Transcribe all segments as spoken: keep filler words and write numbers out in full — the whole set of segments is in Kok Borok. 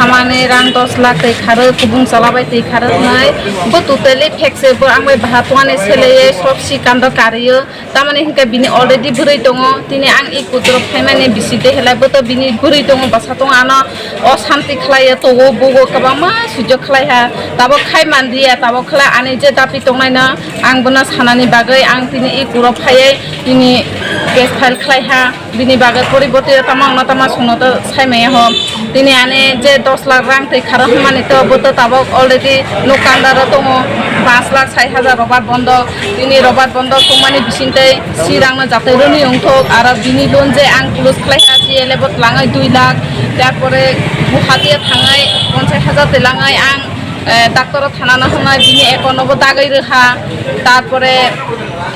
Mane rang dos lakh twi kharwi, kubung chwla bai twi kharwi hwnwi. Bo totally fake se, bo ang bai baha tongmani selei, sob si kando karwi. Tamani hinkhe bini already bwrwi tongo, tini ang i kudro phaimani bisi de helai bo to bini bwrwi tongo, bwsa tongo, ano o santi khlaiya, togo bogo kwbangma sujok khlaiha, tabok khai manliya, tabok khlai ani je dapi tongnaino ang bono sanani bagwi ang tini i kuro phaiwi tini case file khlaiha. Bini bagwi poriborti tamo wngna tamo songno to sai maya ho. Tini ani je dos lakh rang twi kharo hwnmani to bo to tabok already nok kandaro tongo, panch lakh sait hajar robar bondok. Tini robar bondok tongmani bisingtwi si rangno jatwi rwnwi wngthok, aro bini loan je ang close khlaiha si ele bo twlangwi dui lakh, tarpore Guwahati thangwi ponchas hajar twlangwi ang eh, doctor o thana no hwnwi bini account no bo dagwi rwkha, tarpore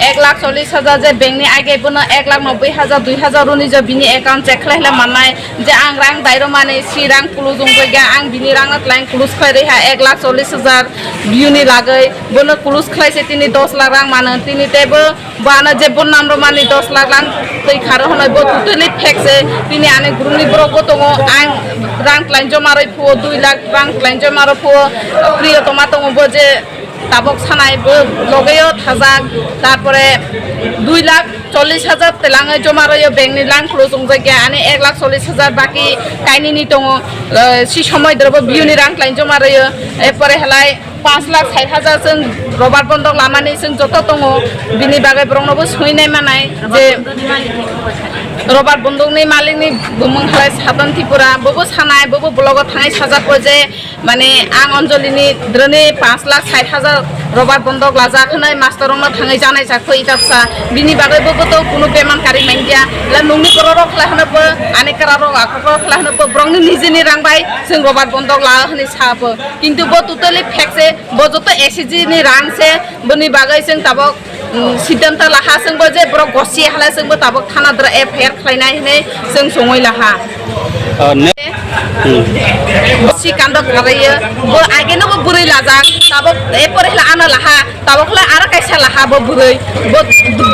ek lakh chollish hajar je bank ni age bono ek lakh nobboi hajar dui hajar rwni je bini account check khlai khlai mannai je ang rang dairw mani si rang kuluk wngwi kha ang bini rang no twlang kuluk khlai rwha ek lakh chollish hajar bini lagwi bono kuluk khlai se tini dos lakh rang mano tini teibo Bo ano je bodnam rwmani dos lakh lang twi kharo hwnwi bo totally fake se. Tini ani group ni borok bo tongo, ang rang twlang joma rwi phuo, dui lakh rang twlang joma rwi phuo, Priyotoma tongo bo je tabok sanai bo logeo thajak, tarpore dui lakh chollish hajar twlangwi joma rwio bank ni lang khuluk wngjakya, ani ek lakh chollish hajar baki kainini tongo, eh, si somoi dorobo biyuni rang twlang joma rwio, erpore halai Panch lakh sait hajar chwng robar bondok lamani chwng joto tongo, bini bagwi borokno bo swi nai manai je robar bondokni malikni bumung halai Sadhan Tripura, bobo sanai, bobo blogo thangwi sajak bo je mane ang Anjali ni drone panch lakh sait hajar robar bondok lajak hwnwi master rokno thangwi janai jak kho itapsa, bini bagwi bobo to kunu beman kari mangya, la nungni borok rok khlai hwnwi bo ani kara rok akhok rok khlai hwnwi bo borokni nijini rang bai chwng robar bondok la hwnwi sa bo. Kintu bo totally fake se, bo joto S H G ni rang se, boni bagwi chwng tabok, mm, siddhanto laha chwng bo je borok gosi halai chwng bo tabok thana dra F I R khlainai hinwi chwng songwi laha. O, ne-, hmm. Gosi kando kharaiyo, bo age no bo bwrwi lajak, tabok e pore hla ano laha, tabok hla aro kaisa laha bo bwrwi, bo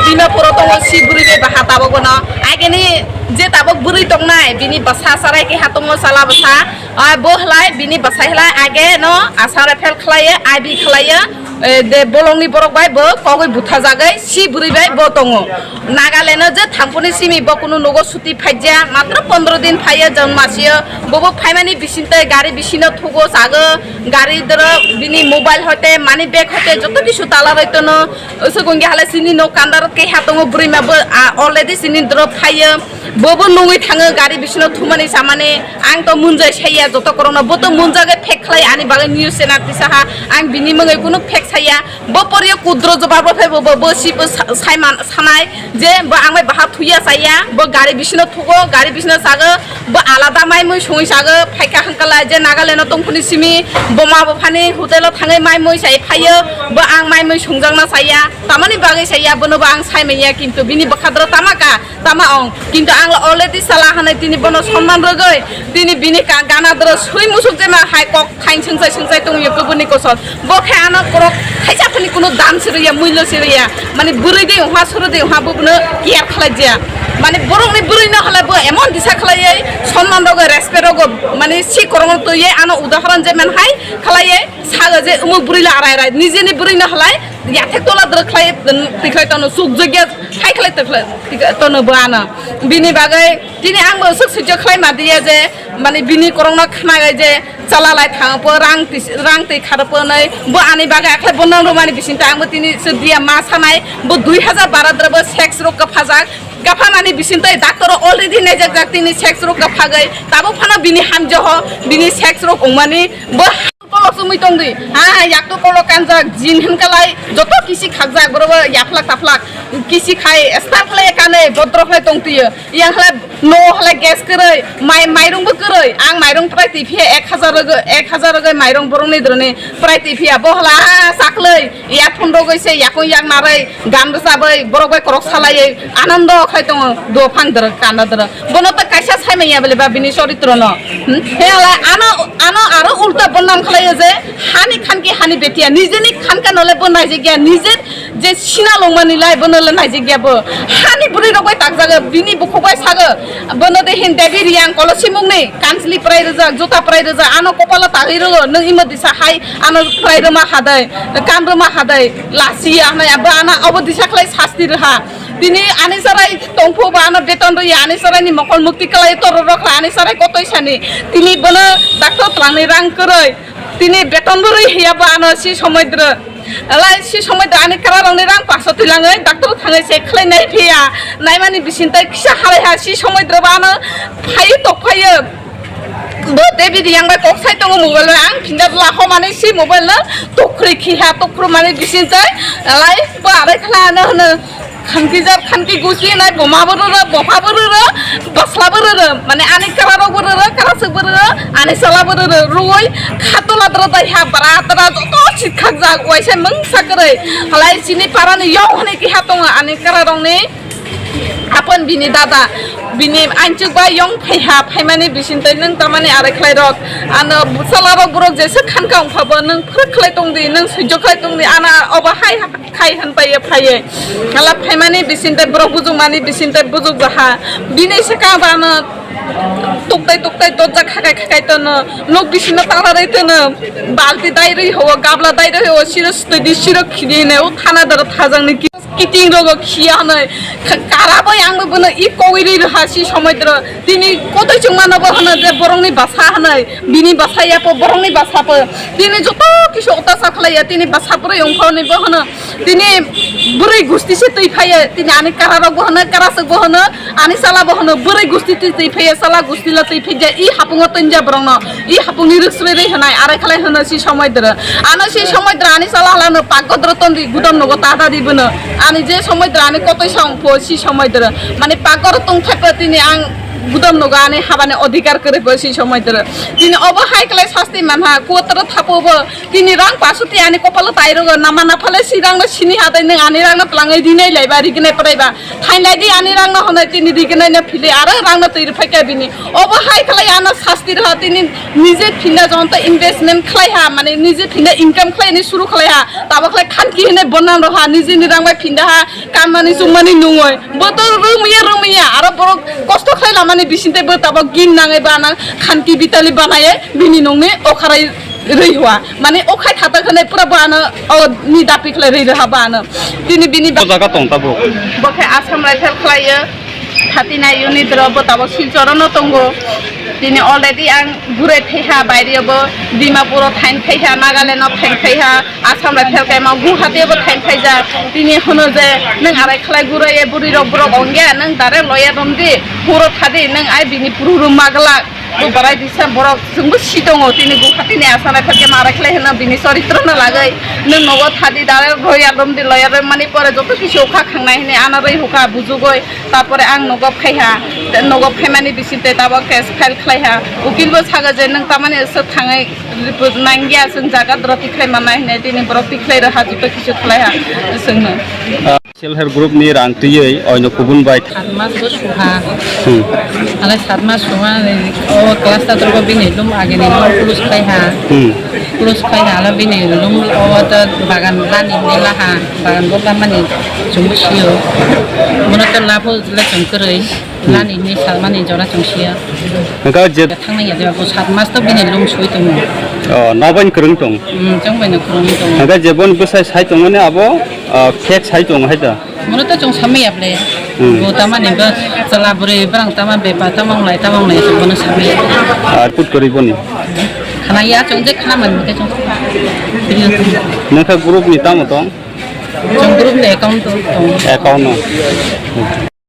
Dimapur o tongo si bwrwi bai baha tabok bono, age ni je tabok bwrwi tongnai, bini bwsa sarai keha tongo chala bwsa, Ah, bo halai, bini bwsai halai age no Assam rifle khlaiyo, I B khlaiyo, eh, de bolongni borok bai bo kogwi buthajagwi si bwrwi bai bo tongo. Nagaland o je thangphuni simi bo kunu nogo suti phaijya, matro pondro din phaiyo, jon masio, bobo phaimani bisingtwi gari bisingo thugo chago, gari doro bini mobile hoite, money bag hoite, joto kisu tala roi tono, aswk wngya halai chini nok kandaro keha tongo bwrwi ma bo, ah, already chini doro phaiyo. Bobo nungwi thango gari bisingo thumani samani, ang to munjai saiya joto korokno, bo to munjagwi fake khlai ani bagwi news channel tisaha, ang bini mungwi kunu fake saiya, bo poriyo kudro jobab rw phai bo, bo, bo si bo sa-, saiman sanai je bo ang bai baha thuya saiya, bo gari bisingo thugo, gari bisingo chago, bo alada mai mui songwi chago, phaikha hwnkhe lai je Nagaland o tongphuni simi, bo ma bo phani hotel o thangwi mai mui sai phaiyo, bo ang mai mui songjakna saiya, tamani bagwi saiya, bono bo ang sai manya, kintu bini bwkhadro tama ka. Tama ong, kintu ang already sala hanai tini bono sonman rwgwi, tini bini ka-, gana doro swi musuk jema hai kok thain swngchai swngchai tongwi kubuni kosol. Bo khe ano korok thaisa phani kunu dam si rwya, muilo si rwya. Mani bwrwi de wngha, suru de wngha, bo bono care khlai jaya. Mani borokni bwrwi no halai bo emon disa khlaiwi sonman rwgwi, respect rwgwi, mani si korokno twiwi ano udahoron je man hai khlaiwi sago je omo bwrwi la arai arai, nijeni bwrwi no halai yathek tola dwrwk khlai, twi khlai tono, chukjagya khai khlai twi khlai, twi khlai tono bo ano. Bini bagwi tini ang bo swk swijak khlai ma diya je, mane bini korokno khna gai je chala lai thang po, rang twi, rang twi khar po nai, bo ani bagwi akhlai bo nang romani bising ta ang bo tini sw diya ma sanai, bo dui hajar baro dra bo sex rok ka phajak, ka phanani bising tai doctor already naijak jak tini sex rok ka phagai, tabo phano bini hamjo ho, bini sex rok ongmani bo Kolok sumui tongdi. Ha, ha, yakto kolok kanjak, jin hinkalai, joto kisi khakjak, borobo yaphlak taphlak, kisi khai, start khlai kane, bodro khlai tongtiyo. Yang khlai, no khlai gas kwrwi, mai, mairung bo kwrwi. Ang mairung prai twi phiya ek hajar rwgwi, ek hajar rwgwi mairung borokni drone prai twi phiya. Bo hla, ha, ha, saklwi, earphone rwgwi se, yakung yak narwi, gan rwchabwi, borok bai korok salaiwi, anando khai tongo, do phang dwrwk, kanda dwrwk. Bono to kaisa sai Manya bele ba bini choritro no. Hmm? He ala ano, ano aro ulta bodnam khlaio je hani khanki hani betia, nijeni khanka nole bo naijigya, nije je sina longmani lai bo nole naijigya bo. Hani bwrwi rok bai takjago, bini bukhuk bai sago. Bono de hin Devi Riyang kolo simung ni kansli prai rwjak, juta prai rwjak, ano kopalo tagwi rwgo, nwng imo disa hai ano prai rwma hadai, kan rwma hadai, lasi ya hnai abo ano obo disa khlai sasti rwha. Tini ani sarai tongphu ba ano beton rwya, ani sarai ni mokol mukti kalai toro rokha, ani sarai kotoi sani. Tini bono doctor twlangni rang kwrwi. Tini beton bo rwi hiya bo ano si somoidro. Alai si somoidro ani kara rokni rang paso twlangwi doctor thangwi check khlai nai phiya. Naimani bising tai kisa halai ha si somoidro bo ano phaiwi tok phaiyo. Bo David yang bai kok sai tongo mobile bai, ang phinda bla ho mani si mobile no tokhri khi ha, tokhro mani bising tai alai bo arai khala ano hwno khanki jar khanki gusi nai boma bo rwrw, bopha bo rwrw, basla bo rwrw, mane ani kara rok bo rwrw, kara suk bo rwrw, ani sala bo rwrw, rwui khatula dra dai ha bara dra joto sikhak jak waisa mungsa kwrwi halai chini para ni yong hwnwi kiha tongo ani kara rok ni. Apon bini dada, bini anchuk ba yong phaiha, phaimani bising twi nwng tamani arai khlai rok. Ano bwsala rok borok jesa khanka wngkha bo, nwng phwrwk khlai tong di, nwng sujjo khlai tong di, ana obo hai khai han paiye phaiye. Ala phaimani bising twi borok bujukmani bising twi bujukjaha. Bini swkang ba ano tuktai tuktai dojak khakai khakai tono, nok bisingno talarwi tono, balti dairwi ho, gabla dairwi ho, siro stwi di, siro khidi ne, o thana doro thajangni ki-, kiting rogo khiya hwnwi. Kha-, kara bo yang bo bono i kogwi rwi rwha si somoidro. Tini kotoi chwngmano bo hwno je borokni basa hwnwi. Bini basa ya po, borokni basa po. Tini joto kisu otachar khlaiya, tini basa pore ongkhorni bo hwno. Tini bwrwi gusti se twi phaiya, tini ani kara rok bo hwno, kara swk bo hwno, ani sala bo hwno, bwrwi gusti twi twi phaiya, sala gusti la twi phaiya, i hapungo twnja borokno. I hapungni rwk swrwi rwi hwnai, arai khlai hwno si somoidro. Ano si somoidro ani sala halano pakgodro tondri gudam nogo tata di bono. Ani je somoidro ani kotoi song pho si somoidro. Mane pakgoro tong thaipo tini ang gudam nogo ani habani odhikar kwrwi pho si somoidro. Tini obo hai khlai sasti manha, kuotro thapo bo. Tini rang pasoti ani kopalo tai rogo nama naphale si rangno sini hatai nwng ani rangno twlangwi rinai laiba rignai phraiba. Thainlai di ani rangno hwnwi tini rignai no phili aro rangno twi rwphai kha bini. Obo hai khlai ano sasti rwha tini nije phinda jonto investment khlai ha, mane nije phinda income khlai ni suru khlai ha. Tabo khlai khanki hinwi bonam rwha nijeni rang bai phinda ha, kanmani chumani nungwi. Bo to rwngmaya rwngmaya aro borok kosto khlai lamani bising tei bo tabo gin nangwi bana khanki bitali banaye bini nungni okharai rwi hua. Mane okhai thata khlai pura bana o ni dapi khlai rwi rwha bana. Tini bini ba- O jaga tong tabuk. Bo khe Assam Rifle khlaiyo. Thirty nine unit rok bo tabok Silchar no tongo. Tini already ang gurai thaiha, baire bo Dimapur o thain thaiha, Nagaland o thain thaiha, Assam Rifle kaima Guwahati bo thain thaijak. Tini hono je nwng arai khlai gurai ye bwrwi rok borok ongya, nwng dare loya romdi, huro thadi, nwng ai bini puru rum maglak. Bo barai bisa borok chwngbo si tongo, tini Guwahati ni Assam Rifle kaima arai khlai hwno bini choritro no lagwi. Nwng nogo thadi dare loya romdi, loya rom mani pore joto kisu kha khangnai hini ana rwi hukha bujugoi. Tarpore ang nogo phaiha, nogo phaimani bising tei tabok case file khlaiha. Ukil bo sago je nwng tamani aswk thangwi report nangya, chwng jaga doro tikhlai manna hinwi tini borok tikhlai rwha, joto kisu khlaiha chwngno. Self help group ni rang twiwi oino kubun bai. Sat mas bo suha. Hmm. Alai sat mas suha, o class ta torbo bini lum agini lum plus khlaiha. Hmm. Plus khlaiha ala bini lum o ta bagan lani hinwi laha. Bagan bo lamani chwngbo sio. Mono to lapho le chwng kwrwi. Hmm. Lani hinwi salmani jora chwng sio. Hwnkhe je- Thangna ya de bo sat mas to bini lum sui tongo. Oh, nobain kwrwng tong. Hmm, chwng baino kwrwng tong. Hwnkhe je bon bwsai sai tongmani abo, ah, fake sai tong hai da. Mono to chwng samai ya ble. Hmm. Bo tamani ba chwla bwrwi bwrang tama bepa tama wnglai tama wnglai chwng bono samai ya. Ah, put kwrwi boni. Khana ya chwng je khana man ke chwng. Nokha group ni tamo tong? Chwng group ni account tong. Account no.